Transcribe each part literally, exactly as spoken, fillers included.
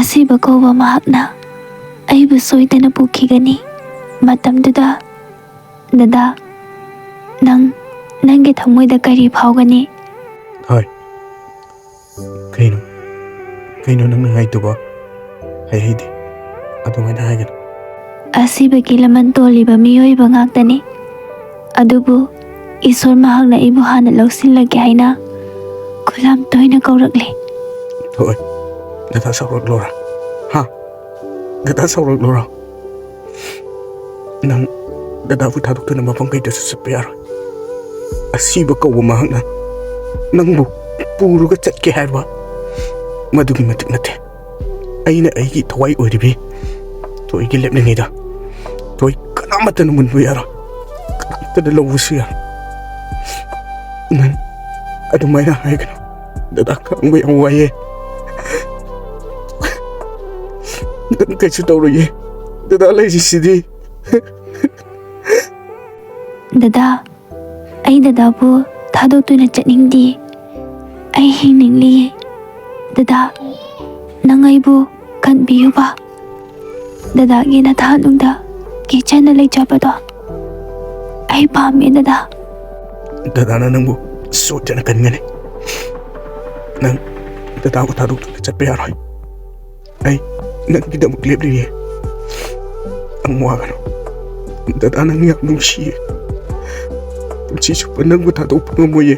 ꯑꯁꯤꯕ ꯀꯧꯕ ꯃꯍꯥꯛꯅ ꯑꯩꯕꯨ ꯁꯣꯏꯗꯅ ꯄꯨꯈꯤꯒꯅꯤ꯫ ꯃꯇꯝꯗꯨꯗ, ꯗꯗꯥ, ꯅꯪ, ꯅꯪꯒꯤ ꯊꯃꯣꯏꯗ ꯀꯔꯤ ꯐꯥꯎꯒꯅꯤ? ꯍꯣꯏ꯫ ꯀꯩꯅꯣ? ꯀꯩꯅꯣ ꯅꯪꯅ ꯍꯥꯏꯗꯨꯕꯣ? ꯍꯩ ꯍꯩꯗꯦ꯫ ꯑꯗꯨꯃꯥꯏꯅ ꯍꯥꯏꯒꯅꯨ꯫ ꯑꯁꯤꯕꯒꯤ ꯂꯃꯟ ꯇꯣꯜꯂꯤꯕ ꯃꯤꯑꯣꯏꯕ ꯉꯥꯛꯇꯅꯤ꯫ ꯑꯗꯨꯕꯨ ꯏꯁꯣꯔ ꯃꯍꯥꯛꯅ ꯑꯩꯕꯨ ꯍꯥꯟꯅ ꯂꯧꯁꯤꯜꯂꯒꯦ ꯍꯥꯏꯅ ꯈꯨꯂꯥꯝ ꯇꯣꯏꯅ ꯀꯧꯔꯛꯂꯤ꯫ ꯊꯣꯏ, ꯗꯗꯥ ꯁꯥꯎꯔꯛꯂꯣꯔꯥ? ꯍꯥ? ꯗꯗꯥ ꯁꯥꯎꯔꯛꯂꯣꯔꯥ? ꯅꯪ ꯗꯗꯥꯕꯨ ꯊꯥꯗꯣꯛꯇꯨꯅ ꯃꯐꯝ ꯀꯩꯗꯁꯨ ꯆꯠꯄ ꯌꯥꯔꯣꯏ꯫ ꯑꯁꯤꯕ ꯀꯧꯕ ꯃꯍꯥꯛꯅ ꯅꯪꯕꯨ ꯄꯨꯔꯒ ꯆꯠꯀꯦ ꯍꯥꯏꯕ ꯃꯗꯨꯒꯤ ꯃꯇꯤꯛ ꯅꯠꯇꯦ꯫ ꯑꯩꯅ ꯑꯩꯒꯤ ꯊꯋꯥꯏ ꯑꯣꯏꯔꯤꯕꯤ ꯊꯣꯏꯒꯤ ꯂꯦꯞꯂꯤꯉꯩꯗ ꯊꯣꯏ ꯀꯅꯥꯃꯠꯇꯅ ꯃꯨꯟꯕ ꯌꯥꯔꯣꯏ, ꯀꯅꯥꯃꯠꯇꯅ ꯂꯧꯕꯁꯨ ꯌꯥꯔꯣꯏ꯫ ꯅꯪ ꯑꯗꯨꯃꯥꯏꯅ ꯍꯥꯏꯒꯅꯨ꯫ ꯗꯗꯥ ꯈꯥꯡꯕ ꯌꯥꯝ ꯋꯥꯏꯌꯦ꯫ ꯅꯪ ꯀꯩꯁꯨ ꯇꯧꯔꯣꯏꯌꯦ꯫ ꯗꯗꯥ ꯂꯩꯔꯤꯁꯤꯗꯤ꯫ ꯗꯗꯥ, ꯑꯩ ꯗꯗꯥꯕꯨ ꯊꯥꯗꯣꯛꯇꯨꯅ ꯆꯠꯅꯤꯡꯗꯦ꯫ ꯑꯩ ꯍꯤꯡꯅꯤꯡꯂꯤꯌꯦ꯫ ꯗꯗꯥ, ꯅꯪ ꯑꯩꯕꯨ ꯀꯟꯕꯤꯌꯨꯕ꯫ ꯗꯗꯥꯒꯤ ꯅꯊꯥꯅꯨꯡꯗ ꯀꯦꯆꯅ ꯂꯩꯖꯕꯗꯣ ꯑꯩ ꯄꯥꯝꯃꯦ, ꯗꯗꯥ꯫ ꯗꯗꯥꯅ ꯅꯪꯕꯨ ꯁꯣꯏꯗꯅ ꯀꯟꯒꯅꯤ꯫ ꯅꯪ ꯗꯗꯥꯕꯨ ꯊꯥꯗꯣꯛꯇꯨꯅ ꯆꯠꯄ ꯌꯥꯔꯣꯏ꯫ ꯑꯩ ꯅꯪꯒꯤꯗꯃꯛ ꯂꯦꯞꯂꯤꯌꯦ꯫ ꯅꯪ ꯋꯥꯒꯅꯨ꯫ ꯗꯗꯥ ꯅꯪ ꯌꯥꯝ ꯅꯨꯡꯁꯤꯌꯦ꯫ ꯄꯨꯟꯁꯤ ꯆꯨꯞꯄ ꯅꯪꯕꯨ ꯊꯥꯗꯣꯛꯄ ꯉꯝꯃꯣꯏꯌꯦ꯫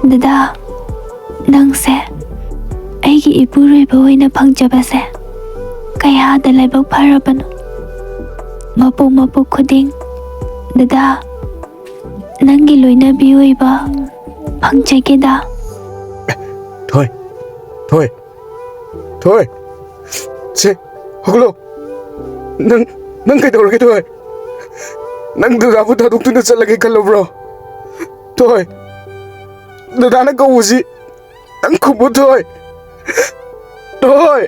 ꯗꯗꯥ, ꯅꯪꯁꯦ ꯑꯩꯒꯤ ꯏꯄꯨꯔꯣꯏꯕ ꯑꯣꯏꯅ ꯐꯪꯖꯕꯁꯦ ꯀꯌꯥꯗ ꯂꯥꯏꯕꯛ ꯐꯔꯕꯅꯣ꯫ ꯃꯄꯣꯛ ꯃꯄꯣꯛ ꯈꯨꯗꯤꯡ ꯗꯗꯥ, ꯅꯪꯒꯤ ꯂꯣꯏꯅꯕꯤ ꯑꯣꯏꯕ ꯐꯪꯖꯒꯦꯗ꯫ ꯊꯣꯏ, ꯊꯣꯏ, ꯊꯣꯏ, ꯁꯦ, ꯍꯧꯒꯠꯂꯣ꯫ ꯅꯪ, ꯅꯪ ꯀꯩꯗꯧꯔꯒꯦ, ꯊꯣꯏ? ꯅꯪ ꯗꯗꯥꯕꯨ ꯊꯥꯗꯣꯛꯇꯨꯅ ꯆꯠꯂꯒꯦ ꯈꯜꯂꯕ꯭ꯔꯣ? ꯊꯣꯏ, ꯗꯗꯥꯅ ꯀꯧꯕꯁꯤ ꯅꯪ ꯈꯨꯝꯃꯨ, ꯊꯣꯏ꯫ ꯊꯣꯏ꯫